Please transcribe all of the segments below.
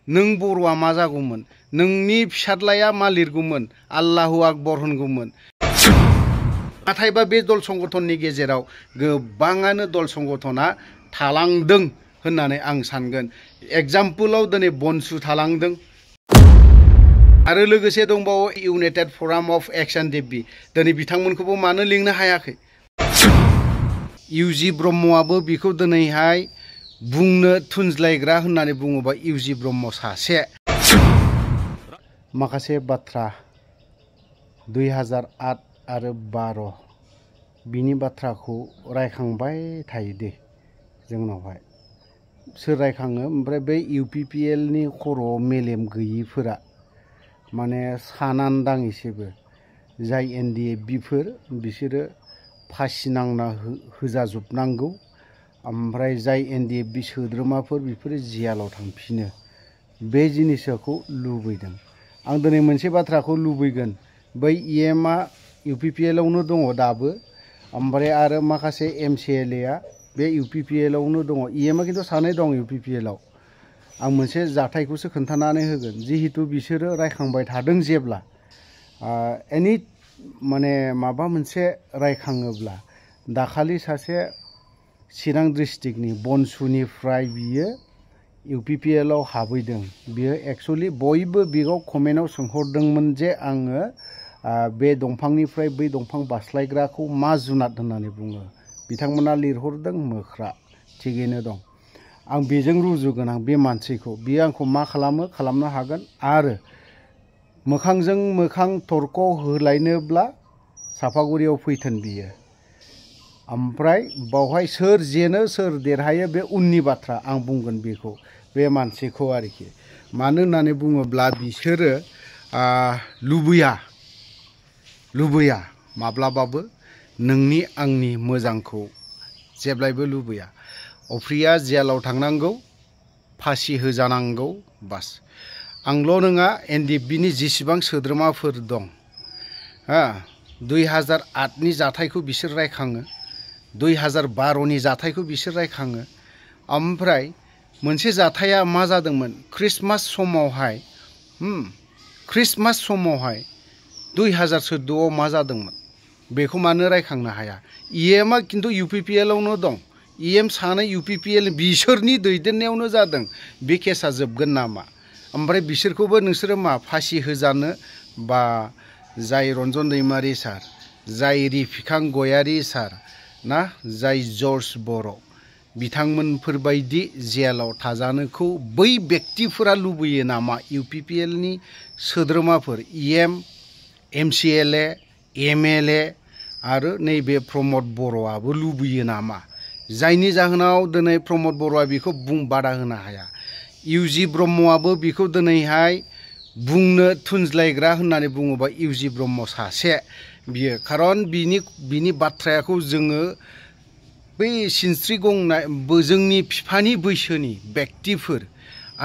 नों बर'आ मा जागौमोन नोंनि फिसाज्लाया मा लिरगौमोन आल्लाहु आकबर होनगौमोन नाथायबा बे दल संगठननि गेजेराव गोबाङानो दल संगठना थालांदों होननानै आं सानगोन एग्जाम्पलाव दिनै बनसु थालांदों आरो लोगोसे दंबावो इउनाइटेड फराम अफ एक्सन देबि दिनै बिथांमोनखौबो मानो लिंनो हायाखै इउजि ब्रह्मआबो बिखौ दिनैहाय बुंनो थुनज्लायग्रा होननानै बुङोबा इउजि ब्रह्म सासे माखासे बाथ्रा 2008 आरो 12 बिनि बाथ्राखौ रायखांबाय थायो दे जोंनावहाय सोर रायखाङो ओमफ्राय बे इउपिपिएल नि खर'आव मेलेम गैयिफोरा माने सानान्दां एसेबो जाय एनडिएफबिफोर बिसोरो फासि नांना होजाजोबनांगौ ओमफ्राय जाय एनडिएफबि सोद्रोमाफोर बिफोरो जेलाव थांफिनो बे जिनिसखौ लुबैदों आं दिनै मोनसे बाथ्राखौ लुबैगोन बै इएमआ इउपिपिएल आवनो दङ दाबो ओमफ्राय आरो माखासे एमसिएलए आ बे इउपिपिएल आवनो दङ इएमआ खिन्थु सानै दं इउपिपिएल आव आं मोनसे जाथायखौसो खोन्थानानै होगोन जिहेतु बिसोरो रायखांबाय थादों जेब्ला एनि माने माबा मोनसे रायखाङोब्ला दाखालि सासे चिरां डिस्ट्रिक्टनि बनसुनिफ्राय बियो इउपिपिएल आव हाबैदों बियो एक्चुअली बयबो बिगाव कमेन्टआव सोंहरदोंमोन जे आङो बे दंफांनिफ्राय बै दंफां बास्लायग्राखौ मा जुनाद होननानै बुङो बिथांमोना लिरहरदों मोख्रा थिगैनो दं आं बेजों रुजुगोन आं बे मानसिखौ बियो आंखौ मा खालामनो हागोन आरो मोखांजों मोखां तर्क होलायनोब्ला साफागुरियाव फैथोन बियो ओमफ्राय बावहाय सोर जेनो सोर देरहायो बे उननि बाथ्रा आं बुंगोन बेखौ बे मानसिखौ आरोखि मानो होननानै बुङोब्ला बिसोरो लुबैया माब्लाबाबो नोंनि आंनि मोजांखौ जेब्लायबो लुबैया अफ्रिया जेलाव थांनांगौ फासि होजानांगौ बास आंल' नङा एनडिएफबिनि जेसेबां सोद्रोमाफोर दं 2008 नि जाथायखौ बिसोर रायखाङो 2012 नि जाथायखौ बिसोर रायखाङो ओमफ्राय मोनसे जाथाया मा जादोंमोन क्रिसमास समावहाय 2014 आव मा जादोंमोन बेखौ मानो रायखांनो हाया इएमआ खिन्थु इउपिपिएल आवनो दं इएम सानै इउपिपिएल बिसोरनि दैदेननायावनो जादों बे केसा जोबगोन नामा ओमफ्राय बिसोरखौबो नोंसोरो मा फासि होजानो बा जाय रन्जन दैमारि सार जाय रिफिखां गयारि सार ना जाय जर्ज बर' बिथांमोनफोरबायदि जेलाव थाजानोखौ बै व्यक्तिफोरा लुबैयो नामा इउपिपिएल नि सोद्रोमाफोर इएम एमसिएलए एमएलए आरो नैबे प्रमद बर'आबो लुबैयो नामा जायनि जाहोनाव दिनै प्रमद बर'आ बेखौ बादा होनो हाया इउजि ब्रह्मआबो बेखौ दिनैहाय बुंनो थुनज्लायग्रा होननानै बुङोबा इउजि ब्रह्म सासे बियो खारन बिनि बाथ्राखौ जोङो बै सिनस्रि गंनाय जोंनि बिफानि बैसोनि व्यक्तिफोर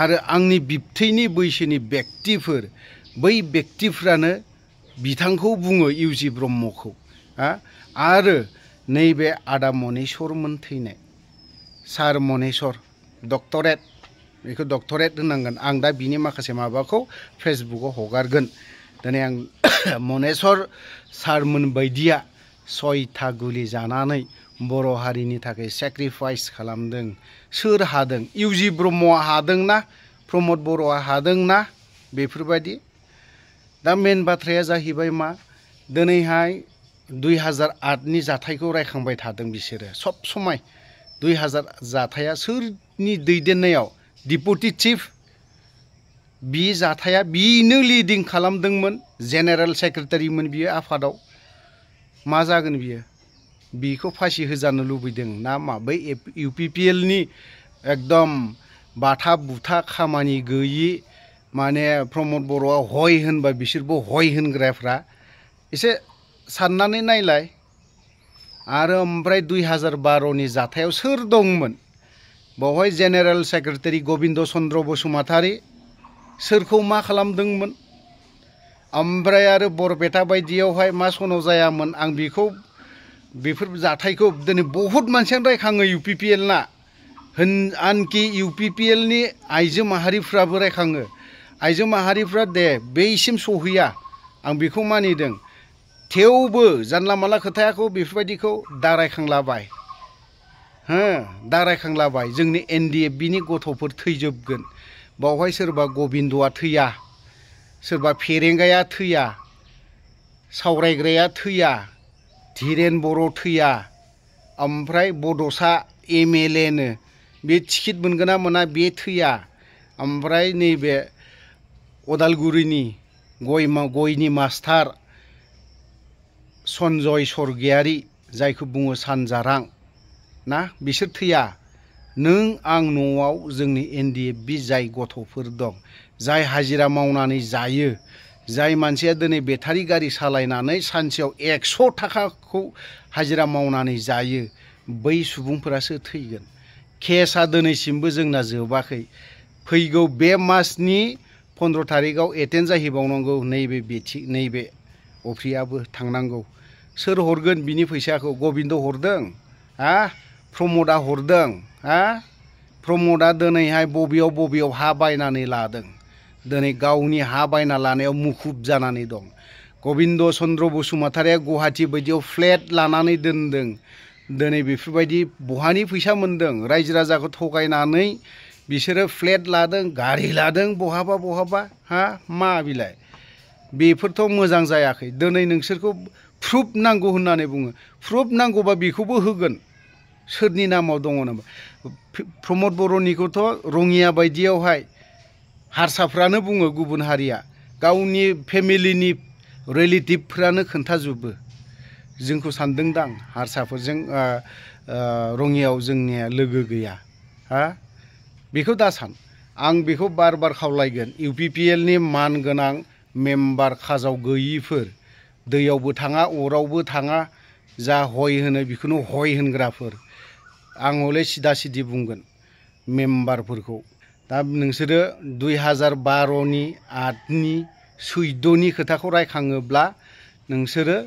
आरो आंनि बिबथैनि बैसोनि व्यक्तिफोर बै व्यक्तिफ्रानो बिथांखौ बुङो इउजि ब्रह्मखौ आरो नैबे आदा मनेस्वरमोन थैनाय सार मनेस्वर डक्टरेट बेखौ डक्टरेट होनांगोन आं दा बिनि माखासे माबाखौ फेसबुकाव हगारगोन दिनै आं मनेस्वर सारमोन बायदिया 6था गुलि जानानै बर' हारिनि थाखाय सेक्रिफाइस खालामदों सोर हादों इउजि ब्रह्मआ हादोंना प्रमद बर'आ हादोंना बेफोरबायदि दा मेन बाथ्राया जाहैबाय मा दिनैहाय 2008 नि जाथायखौ रायखांबाय थादों बिसोरो सब समय 2000 जाथाया सोरनि दैदेननायाव डिपुटि चिफ बि जाथाया बिनो लिडिं खालामदोंमोन जेनेरेल सेक्रेटारिमोन बियो आफादाव मा जागोन बियो बिखौ फासि होजानो लुबैदों ना मा बै इउपिपिएल नि एकदम बाथा बुथा खामानि गैयि माने प्रमद बर'आ हय होनबा बिसोरबो हय होनग्राफ्रा एसे साननानै नायलाय आरो ओमफ्राय 2012 नि जाथायाव सोर दंमोन बावहाय जेनेरेल सेक्रेटारि गबिन्द चन्द्र बसुमतारी सोरखौ मा खालामदोंमोन ओमफ्राय आरो बरपेटा बायदियावहाय मा सनाव जायामोन आं बेफोर जाथायखौ दिनै बहुत मानसियानो रायखाङो इउपिपिएल ना आनखि UPPL नि आइजो माहारिफ्राबो रायखाङो आइजो माहारिफ्रा दे बैसिम सहैया आं बेखौ मानिदों थेवबो जानला माला खोथाखौ बेफोरबायदिखौ दारायखांलाबाय दारायखांलाबाय जोंनि NDFB नि गथ'फोर थैजोबगोन बावहाय सोरबा गबिन्दआ थैया सोरबा फेरेंगाया थैया सावरायग्राया थैया धीरेन बर' थैया ओमफ्राय बड'सा MLA नो बे टिकेट मोनगोन ना मोना बे थैया ओमफ्राय नैबे अदालगुरिनि गयनि मास्टार सन्जय सरगियारि जायखौ बुङो सानजारां ना बिसोर थैया नों आं न'आव जोंनि NDFB जाय गथ'फोर दं जाय हाजिरा मावनानै जायो जाय मानसिया दिनै बेटारि गारि सालायनानै सानसेयाव 100 थाखाखौ हाजिरा मावनानै जायो बै सुबुंफोरासो थैगोन केसआ दिनैसिमबो जोंना जोबाखै फैगौ बे मासनि 15 थारिखआव एटेन्ड जाहैबावनांगौ नैबे अफ्रियाबो थांनांगौ सोर हरगोन बिनि फैसाखौ गबिन्द हरदों प्रमदा हरदों प्रमदा दिनैहाय बबेयाव हा बायनानै लादों दिनै गावनि हा बायना लानायाव मुखुब जानानै दं गबिन्द चन्द्र बसुमतारिया गुवाहाटी बायदियाव फ्लेट लानानै दोनदों दिनै बेफोरबायदि बहानि फैसा मोनदों रायजो राजाखौ थगायनानै बिसोरो फ्लेट लादों गारि लादों बहाबा मा बिलाय बेफोरथ' मोजां जायाखै दिनै नोंसोरखौ प्रुफ नांगौ होननानै बुङो प्रुफ नांगौबा बेखौबो होगोन सोरनि नामाव दङ नामा प्रमद बर'निखौथ' रङिया बायदियावहाय हारसाफ्रानो बुङो गुबुन हारिया गावनि फेमिलिनि रिलेटिभफ्रानो खोन्थाजोबो जोंखौ सानदोंदां हारसाफोरजों रङियायाव जोंनिया लोगो गैया बेखौ दा सान आं बेखौ बार खावलायगोन UPPL नि मान गोनां मेम्बार खाजाव गैयिफोर दैयावबो थाङा अरावबो थाङा जा हय होनो बेखौनो हय होनग्राफोर आं हले सिदा सिदि बुंगोन मेम्बारफोरखौ दा नोंसोरो 2012 नि 8 नि 14 नि खोथाखौ रायखाङोब्ला नोंसोरो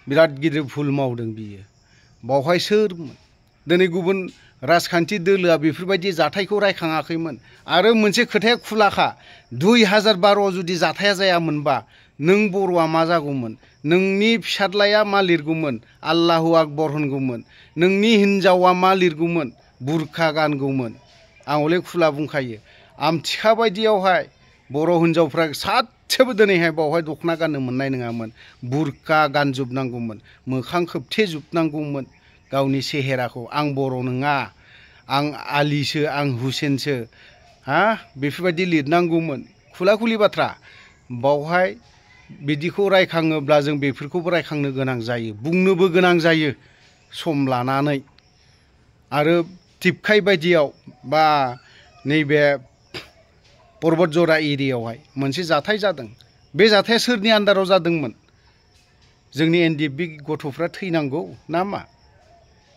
बिराद गिदिर भुल मावदों बियो बावहाय सोरमोन दिनै गुबुन राजखान्थि दोलोआ बेफोरबायदि जाथायखौ रायखाङाखैमोन आरो मोनसे खोथाया खुलाखा 2012 जुदि जाथाया जायामोनबा नों बर'आ मा जागौमोन नोंनि फिसाज्लाया मा लिरगौमोन आल्लाहु आकबर होनगौमोन नोंनि हिनजावा मा लिरगौमोन बुरखा गानगौमोन आं हले खुला बुंखायो आमथिखा बायदियावहाय बर' हिनजावफ्रा सासेबो दिनैहाय बावहाय दखना गाननो मोननाय नङामोन बुरखा गानजोबनांगौमोन मोखां खोबथेजोबनांगौमोन गावनि सेहेराखौ आं बर' नङा आं आलिसो आं हुसेनसो बेफोरबायदि लिरनांगौमोन खुला खुलि बाथ्रा बावहाय बिदिखौ रायखाङोब्ला जों बेफोरखौबो रायखांनो गोनां जायो बुंनोबो गोनां जायो सम लानानै आरो टिपकाइ बायदियाव बा नैबे पर्बतजरा एरियायावहाय मोनसे जाथाय जादों बे जाथाया सोरनि आन्दाराव जादोंमोन जोंनि NDFB गथ'फ्रा थैनांगौ ना मा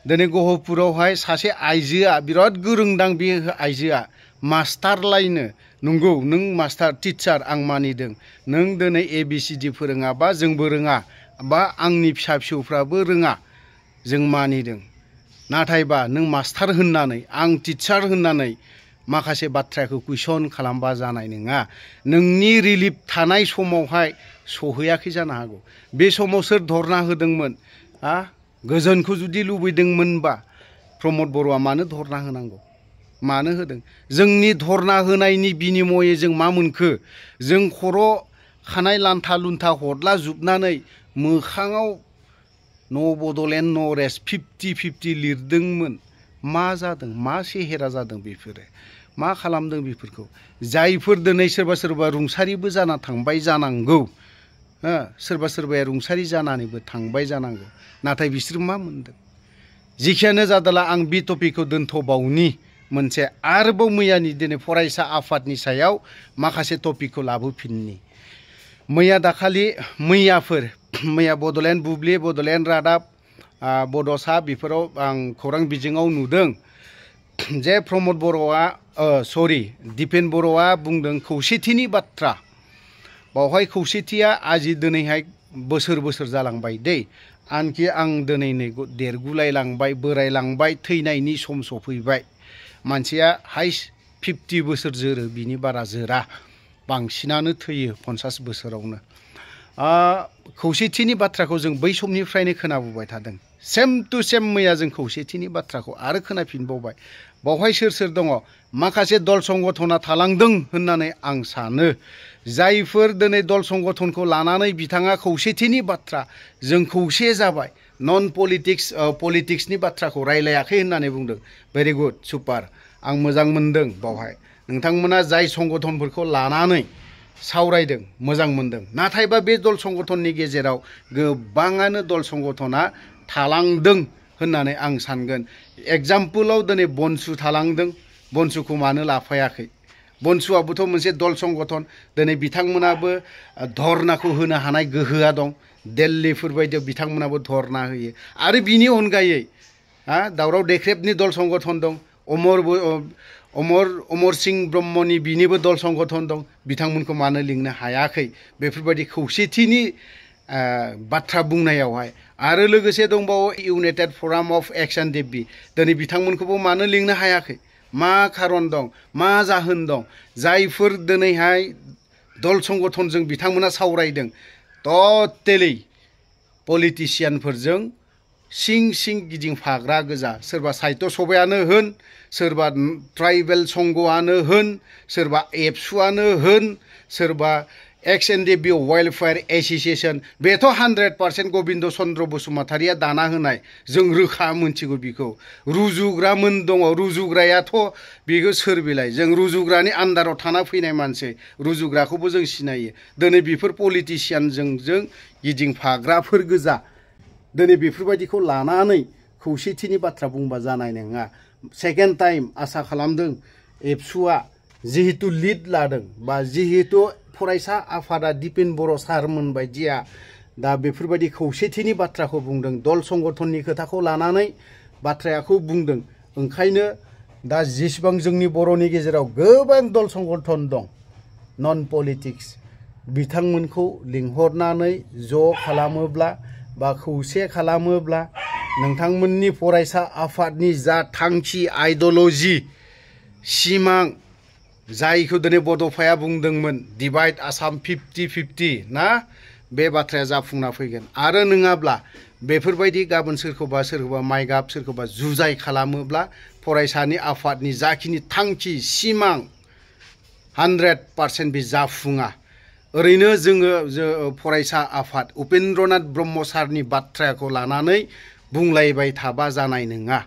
दिनै गहपुरावहाय सासे आइजोआ बिराद गोरोंदां बे आइजोआ मास्टार लायनो नंगौ नों मास्टार टिचार आं मानिदों नों दिनै ABCD फोरोङाबा जोंबो रोङा बा आंनि फिसा फिसौफ्राबो रोङा जों मानिदों नाथायबा नों मास्टार होननानै आं टिचार होननानै माखासे बाथ्राखौ कुइसन खालामबा जानाय नङा नोंनि रिलिफ थानाय समावहाय सहैयाखै जानो हागौ बे समाव सोर धरना होदोंमोन गोजोनखौ जुदि लुबैदोंमोनबा प्रमद बर'आ मानो धरना होनांगौ मानो होदों जोंनि धरना होनायनि बिनिमये जों मा मोनखो जों खर' खानाय लान्था लुन्था हरला जोबनानै मोखाङाव नो बड'लेण्ड नो रेस्ट 50-50 लिरदोंमोन मा जादों मा सेहेरा जादों बेफोरो मा खालामदों बेफोरखौ जायफोर दिनै सोरबा रुंसारिबो जाना थांबाय जानांगौ सोरबा सोरबाया रुंसारि जानानैबो थांबाय जानांगौ नाथाय बिसोर मा मोनदों जिखियानो जादोला आं बे टपिकखौ दोनथ'बावनि मोनसे आरोबाव मैयानि दिनै फरायसा आफादनि सायाव माखासे टपिकखौ लाबोफिननि मैया दाखालि मैया बड'लेण्ड बुब्लि बड'लेण्ड रादाब बड'सा बेफोराव आं खौरां बिजोङाव नुदों जे प्रमद बर'आ दिपेन बर'आ बुंदों खौसेथिनि बाथ्रा बावहाय खौसेथिया आजि दिनैहाय बोसोर जालांबाय दै आनखि आं दिनै नै देरगुलायलांबाय बोरायलांबाय थैनायनि सम सफैबाय मानसिया हाइस्ट 50 बोसोर जोरो बिनि बारा जोरा बांसिनानो थैयो 50 बोसोरावनो खौसेथिनि बाथ्राखौ जों बै समनिफ्रायनो खोनाबोबाय थादों सेम टु सेम मैया जों खौसेथिनि बाथ्राखौ आरो खोनाफिनबावबाय बावहाय सोर सोर दङ माखासे दल संगठना थालांदों होननानै आं सानो जायफोर दिनै दल संगठनखौ लानानै बिथाङा खौसेथिनि बाथ्रा जों खौसे जाबाय नन पलिटिक्सनि बाथ्राखौ रायलायाखै होननानै बुंदों भेरि गुड सुपार आं मोजां मोनदों बावहाय नोंथांमोना जाय संगठनफोरखौ लानानै सावरायदों मोजां मोनदों नाथायबा बे दल संगठननि गेजेराव गोबाङानो दल संगठना थालांदों होननानै आं सानगोन एग्जाम्पलाव दिनै बनसु थालांदों बनसुखौ मानो लाफायाखै बनसुआबोथ' मोनसे दल संगठन दिनै बिथांमोनाबो धरनाखौ होनो हानाय गोहोआ दं दिल्लीफोर बायदियाव बिथांमोनाबो धरना होयो आरो बिनि अनगायै दावराव देख्रेबनि दल संगठन दं अमर सिंह ब्रह्मनि बिनिबो दल संगठन दं बिथांमोनखौ मानो लिंनो हायाखै बेफोरबायदि खौसेथिनि बाथ्रा बुंनायावहाय आरो लोगोसे दंबावो इउनाइटेड फराम अफ एक्सन देबि दिनै बिथांमोनखौबो मानो लिंनो हायाखै मा खारन दं मा जाहोन दं जायफोर दिनैहाय दल संगठनजों बिथांमोना सावरायदों टटेलि पलिटिशियानफोरजों सिं सिं गिदिंफाग्रा गोजा सोरबा साहित्य सभायानो होन सोरबा ट्राइबेल संघआनो होन सोरबा एबसुआनो होन सोरबा XNDB वेलफेयार एसोसिएशन बेथ' 100% गबिन्द चन्द्र बसुमतारिया दाना होनाय जों रोखा मोनथिगौ बिखौ रुजुग्रामोन दङ रुजुग्रायाथ' बेखौ सोर बिलाय जों रुजुग्रानि आन्दाराव थाना फैनाय मानसि रुजुग्राखौबो जों सिनायो दिनै बेफोर पलिटिशियानजों जों गिदिंफाग्राफोर गोजा दिनै बेफोरबायदिखौ लानानै खौसेथिनि बाथ्रा बुंबा जानाय नङा सेकेन्ड टाइम आसा खालामदों एबसुआ जिहेतु लिड लादों बा जिहेतु फरायसा आफादा दिपेन बर' सारमोन बायदिया दा बेफोरबायदि खौसेथिनि बाथ्राखौ बुंदों दल संगठननि खोथाखौ लानानै बाथ्राखौ बुंदों ओंखायनो दा जेसेबां जोंनि बर'नि गेजेराव गोबां दल संगठन दं नन पलिटिक्स बिथांमोनखौ लिंहरनानै ज' खालामोब्ला बा खौसे खालामोब्ला नोंथांमोननि फरायसा आफादनि जा थांखि आइडियोल'जि सिमां जायखौ दिनै बड'फाया बुंदोंमोन डिभाइड आसाम 50-50 ना बे बाथ्राया जाफुंना फैगोन आरो नङाब्ला बेफोरबायदि गाबोन सोरखौबा माइगाब सोरखौबा जुजाय खालामोब्ला फरायसानि आफादनि जाखिनि थांखि सिमां 100% बे जाफुङा ओरैनो जोङो फरायसा आफाद उपेन्द्रनाथ ब्रह्म सारनि बाथ्राखौ लानानै बुंलायबाय थाबा जानाय नङा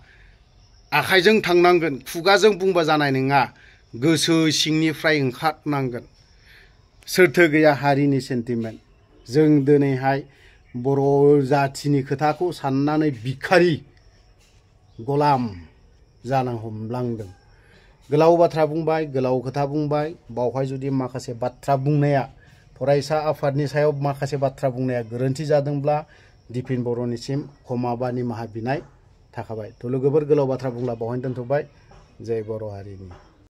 आखाइजों थांनांगोन खुगाजों बुंबा जानाय नङा गोसो सिंनिफ्राय ओंखारनांगोन सोरथो गैया हारिनि सेन्टिमेन्ट जों दिनैहाय बर' जाथिनि खोथाखौ साननानै भिखारि गलाम जानो हमलांदों गोलाव बाथ्रा बुंबाय गोलाव खोथा बुंबाय बावहाय जुदि माखासे बाथ्रा बुंनाया फरायसा आफादनि सायाव माखासे बाथ्रा बुंनाया गोरोन्थि जादोंब्ला दिपेन बर'निसिम क्षमा बा निमाहा बिनाय थाखाबाय थ' लोगोफोर गोलाव बाथ्रा बुंला बावहाय दोनथ'बाय जय बर' हारिनि